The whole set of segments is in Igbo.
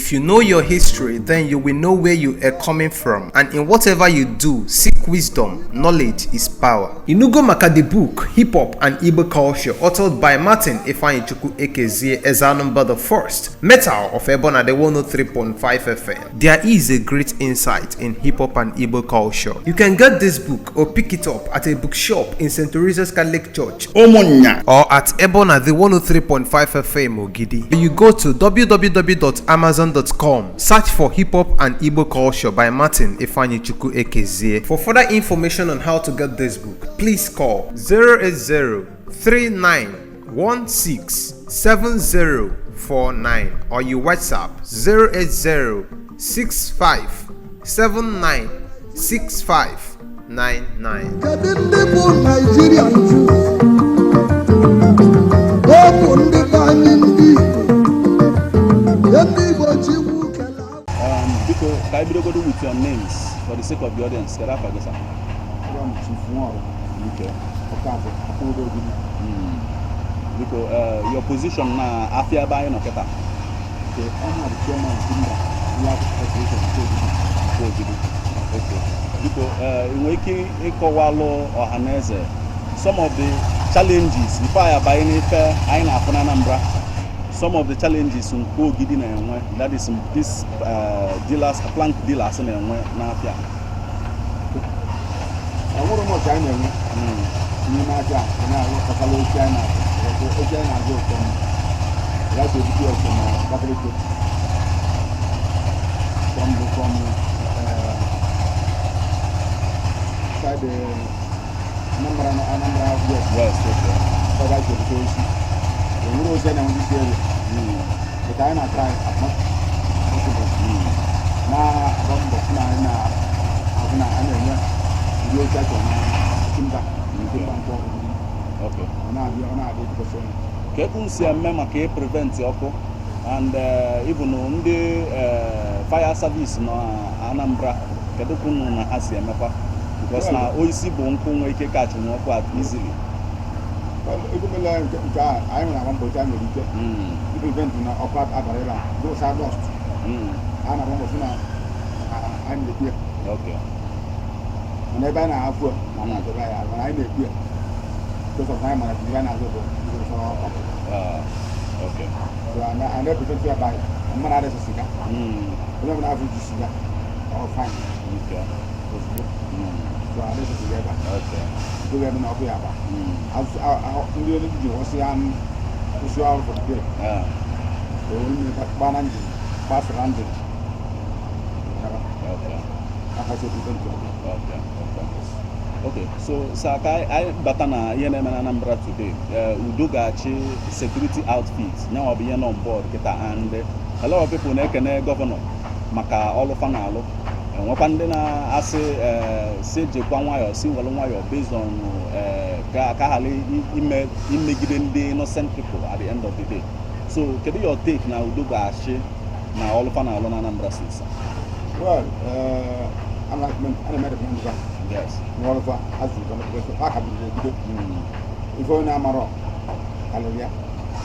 If you know your history, then you will know where you are coming from. And in whatever you do, seek wisdom. Knowledge is power. Inugo maka the book, Hip Hop and Igbo Culture, authored by Martin Ifeanyichukwu Ekezie Ezanumba the First, Metal of Ebona the 103.5 FM. There is a great insight in hip hop and Igbo culture. You can get this book or pick it up at a bookshop in St. Teresa's Catholic Church Ụmụnnya or at Ebona the 103.5 FM Ogidi. You go to www.amazon.com, search for Hip Hop and Igbo Culture by Martin Ifeanyichukwu Ekezie. For further information on how to get this book, please call 080 3916 7049 or you WhatsApp 080 65 79 6599. Kedu ndị bụ Naijiria nju? Ọ bụ ndị be anyị, ndị Igbo, ndị Igbo Chikwu kele. Biko, ka anyị bidogodo with your names for the sake of the audience. Kedu afa gị, sir? Abụ m Chief Nwaọrụ. Ọkafọ Akwụdo Ogidi. Biko, your position na afịa ebe anyị nọ kịta? Nke ọnwa bụ chairman Timber Dealers Association nke Ogidi. Nke Ogidi. Okay. Biko, ị nwere ike ịkọwalụ ọha na eze some of the challenges before anyị abanye n'ife anyị na-afụ na Anambra, some of the challenges nke Ogidi na-enwe, that is this dealers, plank dealers na-enwe n'afịa? Enwere ụmụọchị anyị na-enwe n'ime afịa a na-arụ gbasara oche anyị na-azụ. Oche anyị na-azụ from ya si ebute ya from Abakaliki, from side Anambra, Anambra West. West, okay. Ebe anyị si ebute osi, enwere osi anyị na-enwe isi ebe, but anyị na-try as much as possible, na-agba mbọ fụ na anyị na-ahụ na a na-enwe ụdị oche a chọrọ na timber timber nke Ogidi. Ọ na-adị, ọ na-adị kwesịrị. Ka etu si eme maka ị prevent ọkụ and even ndị fire service na Anambra, kedu ka unu na ha si emekwa? Because na oisi bụ nkụ nwee ike kachinwu ọkụ at easily. Ego mele nke a, anyị nwere agba mbọ otu anyị nwere ike prevent na ọkụ abara ebe a gosa dust. A na-agba mbọ fụ na anyị na-ekwu ya, mana ebe anyị na-ahapụ ya na na-adọba ya, mana anyị na-ekwu ya because of na anyị mara ebe anyị na-azụ bụ ndị gbasara ọkụ. So a na-eprevent ya by mmadụ adịghị siga. Onye ọbụla afọ ji siga, ọ fine ozugbo. So adịghị siga ebe a. Nke ga-eme na ọkụ ya agba. Ndị onye ji kwụsị ya, kwụsị ọrụ for the day. Onye gbaa na engine, gbaa surrounding. Aka si prevent ọkụ. Okay. So, sir, ka anyị bata na ihe na-eme na Anambra today. Udo ga-achị security outfit nyanwa bụ ihe nọ on board kịta, and a lot of people na-ekene governor maka ọlụ fa na-alụ. Enwekwa ndị na-asị si jikwa nwayọọ, si welu nwayọọ based on ka ghara ime imegide ndị innocent people at the end of the day. So kedu your take na udo ga-achị na ọlụ fa na-alụ na Anambra State, sir? Well, ana m recommend fa n'ọrụ fa azụ because ha ka bidoro ebido. Ife onye amarọ karịrị ya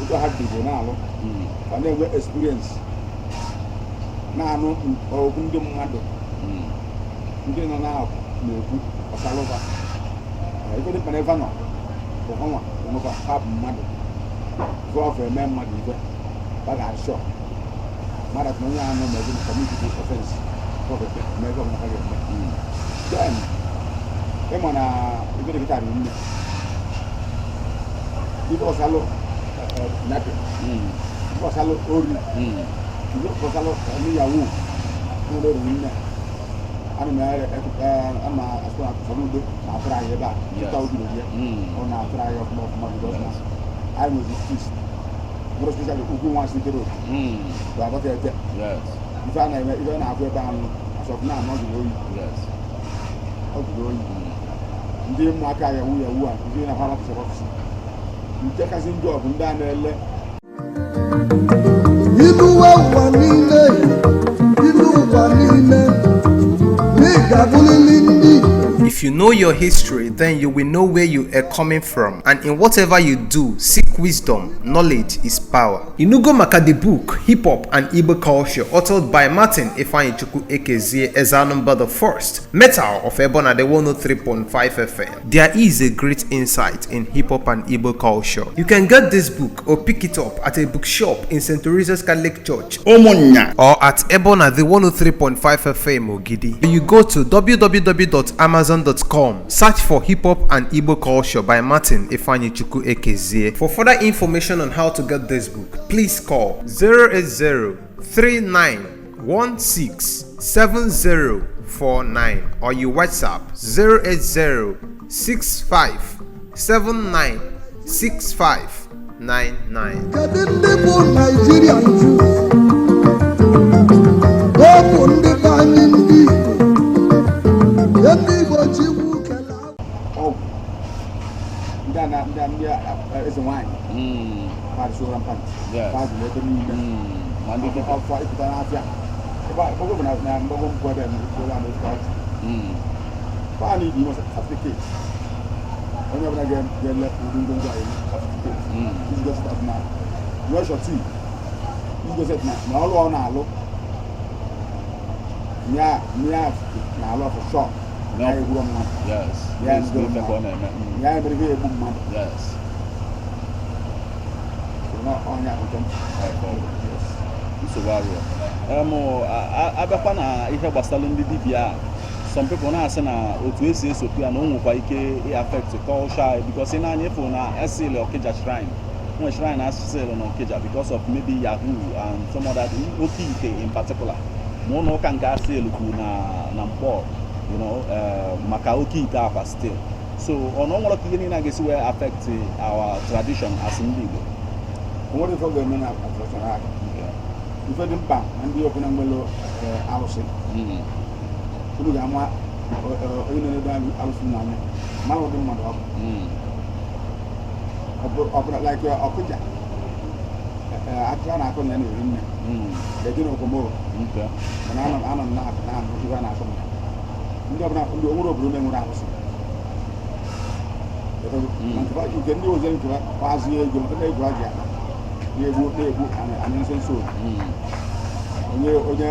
otu ha bido na-alụ, fa na-enwe experience, na-anụ okwu ndị mmadụ, ndị nọ n'akụ na-ekwu gbasara ụfa. Ife dị mkpa na ebe nọ bụ ọnwa enwekwa ha bụ mmadụ, ife ọfụ eme mmadụ, ife ba ga-achọ mmadụ atụ na onye ahụ nọ ma ebe commit the offense mee ebe ọbụla ha ga-eme. Then ịma na ife dị kịta dị nne, ife ọsalụ kidnapping, ife ọsalụ ori, ife ọsalụ ndị yahoo nwere oriri nne. Ana m ana m asụ na Soludo na-atụrụ anyị ebe a tụta obi ya. Ọ na-atụrụ anyị ọfụma ọfụma because na anyị nwezi peace nwere, especially ugwu nwa City Road bụ agbata ete. Ife a na-eme, ife a na-afụ ebe ahụ asọfụ na anọ jụrụ oyi. Ọ jụrụ oyi. Ndị ụmụaka yahoo yahoo a, ndị na-akwa ọfịs ọfịs, nke kasị njọ bụ ndị a na-ele. Iluwe ụwa niile, ilu ụwa niile, ị ga-abụrịrị ndị Igbo. If If you know your history, then you will know where you are coming from. And in whatever you do, seek wisdom. Knowledge is power. Inugo maka the book, Hip Hop and Igbo Culture, authored by Martin Ifeanyichukwu Ekezie Ezanumba the First, Metal of Ebona the 103.5 FM. There is a great insight in hip hop and Igbo culture. You can get this book or pick it up at a bookshop in St. Teresa's Catholic Church Ụmụnnya. Or at Ebona the 103.5 FM Ogidi. You go to www.amazon.com, search for Hip Hop and Igbo Culture by Martin Ifeanyichukwu Ekezie. For further information on how to get this book, please call 080 3916 7049 or you WhatsApp 080 65 79 6599. Kedu ndị bụ Naijiria nju? Ọ bụ ndị be anyị, ndị Igbo. Ndị Igbo, Chukwu kele. Ọgwụ ndị a na ndị a ndị a eze nwaanyị kparịsị rampant. Bazụ ebe niile. Ma ndị dibịa. Ọfọ ịpụta n'afịa ebe a, mgbago bụ na mgbago nkwụ ebe a na ebe a na-ezukọ ọchụ. Fa na-eji inwe certificate. Onye ọbụla ga-ele ụdị ngwongwo anyị certificate iji gosi that na nwee surety, iji gosi that na ọrụ ọ na-alụ nya na-alụ for sure ya egburo mmadụ. Ya Ezigbo ife ka ọ na-eme. Ya mere ihe egbu mmadụ. So na ọnya nke m. Nsogbu arụọ abịakwa na ihe gbasara ndị dibịa a, some people na-asị na otu esi esokwu ya na o nwekwa ike affect culture anyị, because ị na-anya ịfụ na esili Okija shrine, nwe shrine asịsịlụ na Okija because of maybe Yahoo and some other oke ite in particular, ma ụlọ ụka nke asịlụ kwuru na Mkpọ maka oke ite akwa still. So ọ na ọ nwere ka ihe niile a ga-esi wee affect our tradition as ndị Igbo? O nwere ife ọ ga-eme na attraction aka. Ife dị mkpa na ndị ọbụla nwere arụsị, unu ga-ama onye na-enedo arụsị n'anya, mara ụdị mmadụ ọ bụ. Ọ bụrụ like Ọkụja, akụkọ a na-akọ na ya na-eri nne eji na okomoro. Mana anọ m na-anụ ife a na-akọ m ya. Ndị ọbụla, ndị onwere obodo na-enwere arụsị. Ma nke ndị ọzọ nke azụ ego, maka na ego ha ji akpa na-egbu na-egbu anyị nso nso. Onye onye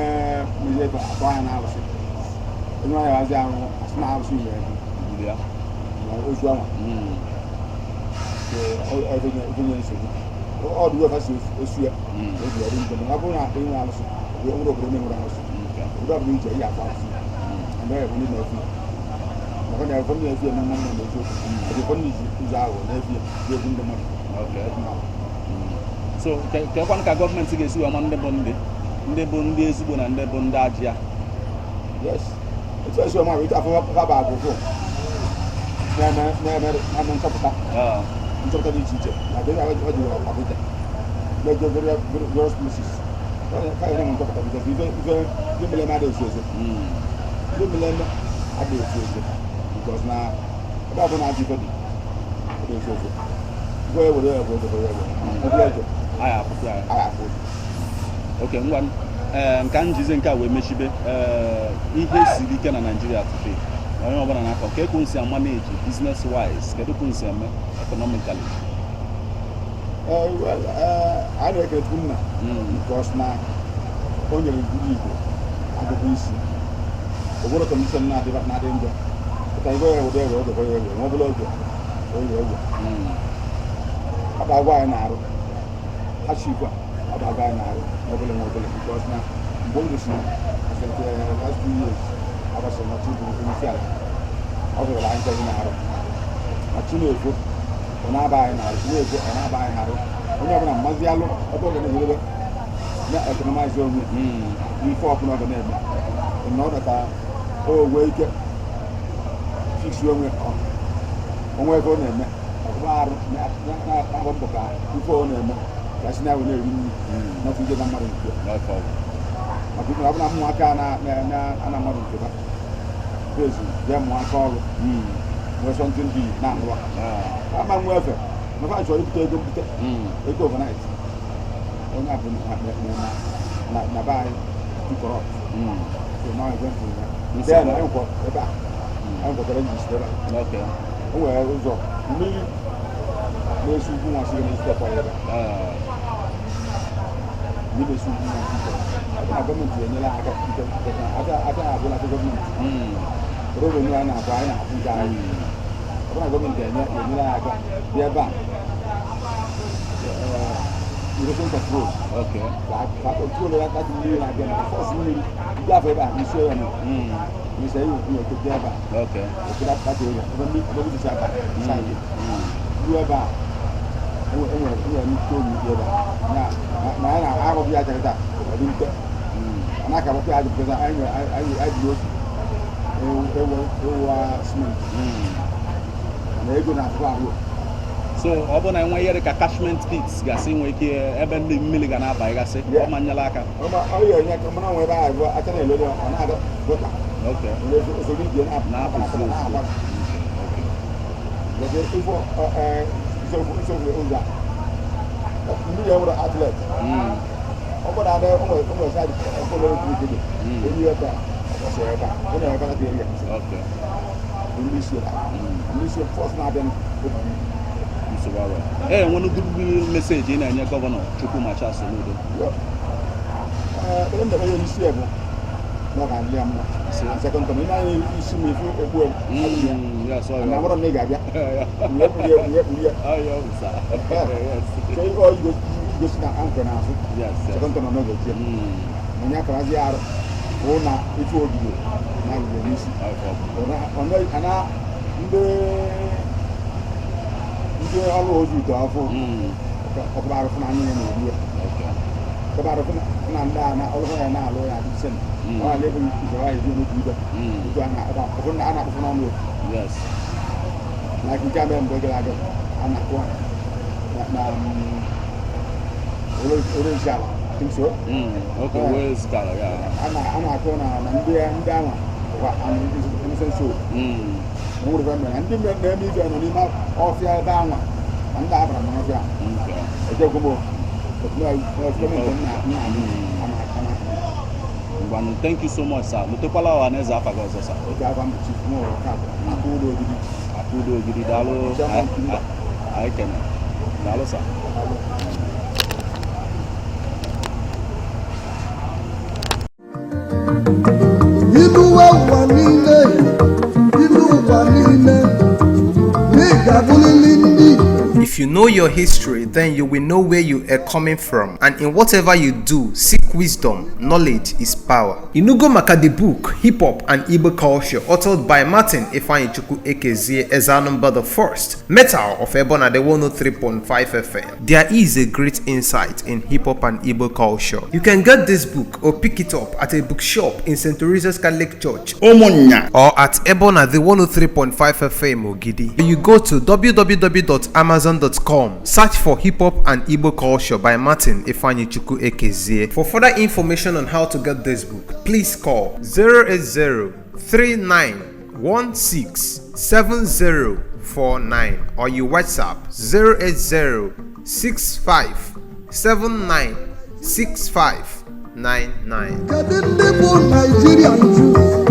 mezie ego atọ anya na arụsị, onye ọya hazi arụ asị na arụsị nwere ego. Gburu ya. Na ozu anwa. Ife nye nsogbu ọ dị wefa si esu ya. O ji ọrụ njem ọ bụrụ na enwe arụsị, onwere obodo na-enwere arụsị. Obodo ọbụla ije ihe afọ arụsị anaghị ebu ndị na-efu ya, maka na ụfọdụ na-efu ya na mma mma na eziokwu. Ọ dị ụfọdụ ji ụzọ aghụghọ na-efu ya, na-egbu ndị mmadụ. So kekwanụ ka gọọmenti ga-esi wee ma ndị bụ ndị ezigbo na ndị bụ ndị ajịa? Yes, etu esi ọma bụ etu afọ ha bụ agụgụ na-eme na-eme nchọpụta. Nchọpụta dị iche iche na ebe ọ dị Abuja na-eje various places ka ya na nchọpụta, because ife mere eme adịghị ezo ezo. Ife mere eme adịghị ezo ezo, because na ebe ọ bụla ajọ ife dị, ọ dị ezo ezo. Ife ya were ya bụ ego ya were ọ bụla ego. Anyị apụta ya. Agha afụ. Ok, ngwa, ee, nka njizi nke a wee mechibe. Ee, ihe siri ike na Nigeria today, onye ọbụla na-akọ ka ekwu nsi manage business wise, kedu ka nsi eme economically? Ee, well, anyị na-ekele Chukwu nna because na o nyere ndị Igbo agụgụ isi. Obodo condition na-adị na-adị njọ pụta ibe ya were ewe oge ya ewe nwa obere oge oge ewe. Ọ bụ agwa anyị na-arụ ha chikwa, ọ bụ agwa anyị na-arụ nwa obere nwa obere, because na mgbe o gosiri asịrị last 2 years agbasịrị na Chibu onye isi ala, ọ zụrụ anyị nchọrọ na-arụ ma chi na-efo, ọ na-aba anyị na-arụ, chi na-efo, ọ na-aba anyị na-arụ. Onye ọbụla mmazi alụ ebe ọ ga na-ejedebe na economize onwe n'ife ọbụla ọ ga na-eme na ọ ka o nwee ike fix onwe onwe ebe ọ na-eme ọtụtụ arụ na-agba mbọ ka ife ọ na-eme ka si na-ewe na-eri nri n'otu ije na mmadụ nke maka ife ọ bụla mmụ aka na mmadụ nke ba ezu jee mụọ aka ọrụ nwee something dị na-alụ ama nwe efe maka chọrọ ibute ego, mbute ego overnight. Onye a bụ na be anyị too corrupt. So now I went to then anyị kwọ ebe a. Anyị gwakọrọ ndị isi ebe a. O nwere ụzọ mmiri na-esi ugwu nwa sị na-esi ọkwa ebe a. Mmiri na-esi ugwu nwa sị. Ọ bụ na gọọmenti enyela aka nke aka aka abụla aka gọọmenti. Road onye anyị na-abụ anyị na-akwụ nke anyị. Ọ bụ na gọọmenti enyela anyị aka bịa ebe a. Erosion control. Ka control ya ka mmiri na-abịa na force mmiri ndị afọ ebe a n'isi ya nọ. N'isi ya iwu ya bịa ebe a. Okere akpata area ebe mmiri ebe mmiri si aba side. Ruo ebe a enwere nnukwu oyi dị ebe a. Na anyị na-arụghị aja kịta ọ dị nte. Ọ na-akabakwa aja because anyị nwere anyị ji otu ewu ewu simenti. Na ego na-atụkwa arụ. So ọ bụ na enwe ihe dị ka catchment pits gasị nwee ike ebe ndị mmiri ga na-aba gasị, ọ ma nyere aka. Ọ ya enye aka mana nwe ebe ahụ acha na-elele ọ na-aga gota. Usoro ije na-apụ na-agba. Ifo nsogbu ụzọ a mmiri enwere outlet. Ọ bụrụ na o nwere side ọkpọrọ eletrik dị onye ebe a ọsọ ebe a ọ na-ebe aka area. Ndị isi ebe a ndị isi force na-abịa obi. Nsogbu arụ e nwere goodwill message ị na-enye Gọvanọ Chukwuma Charles Soludo? Ee, ndebe ya isi bụ na ọ ga-adị ya mma. Second term, ị na-anya isi m ifu okpu ya. Yes, ọ Na ya. bụrụ na ị ga-abịa nye kpuru ya, nye kpuru ya. Ọ ya bụ, sir. Yes. So ọ igosi na ankwe n'azụ. Second term na ọ ga-eji ya. Onye akarazi arụ bụ na ife ogige na agụgụ n'isi. Ọ bụ. Ana ndị ọrụ ozi ite ọfụ ọkụba arụfụ na anya ya na-egbu ya. Ọkụba arụfụ na ndị a na ọrụ ya na-alụ ya adị sen. Ọ na ebe usoro ahụ eji emebi ibe. Otu a na-akpụfụ n'ọnụ otu. Na nke a mere mgbe gara aga a na-akpụ na ore isi ala. Think so? Okay, where is Gala? Yeah. A na-akụ na ndị ahụ bụkwa innocent soul. Na nwere ebe mere na ndị na-eme ife nọ n'ime ọfịa ebe anwa na ndị abara n'ọfịa. Ejekwu m otu na gọọmenti nna ana. Ngwanụ, thank you so much, sir. Lutekwala ọha na eze afa gị ọzọ, sir. Oge afa mbụ Chief Nwaọrụ Ọkafọ aka ụlọ ogidi. Akụdo Ogidi, daalụ. Chairman Timber. Anyị kene. Daalụ, sir. Daalụ. Ilu ụwa niile, ilu ụwa niile, na ị ga-abụrịrị ndị Igbo. If you know your history, then you will know where you are coming from. And in whatever you do, seek wisdom. Knowledge is power. Inugo Maka the book, Hip Hop and Igbo Culture, authored by Martin Ifeanyichukwu Ekezie Ezanumba the First, Metal of Ebona the 103.5 FM. There is a great insight in hip hop and Igbo culture. You can get this book or pick it up at a bookshop in St. Teresa's Catholic Church Ụmụnnya. Or at Ebona the 103.5 FM Ogidi. You go to www.amazon.com, search for Hip Hop and Igbo Culture by Martin Ifeanyichukwu Ekezie. For further information on how to get this book, please call 080 3916 7049 or you WhatsApp 080 65 79 65 99. Kedu ndị bụ Naijiria nju?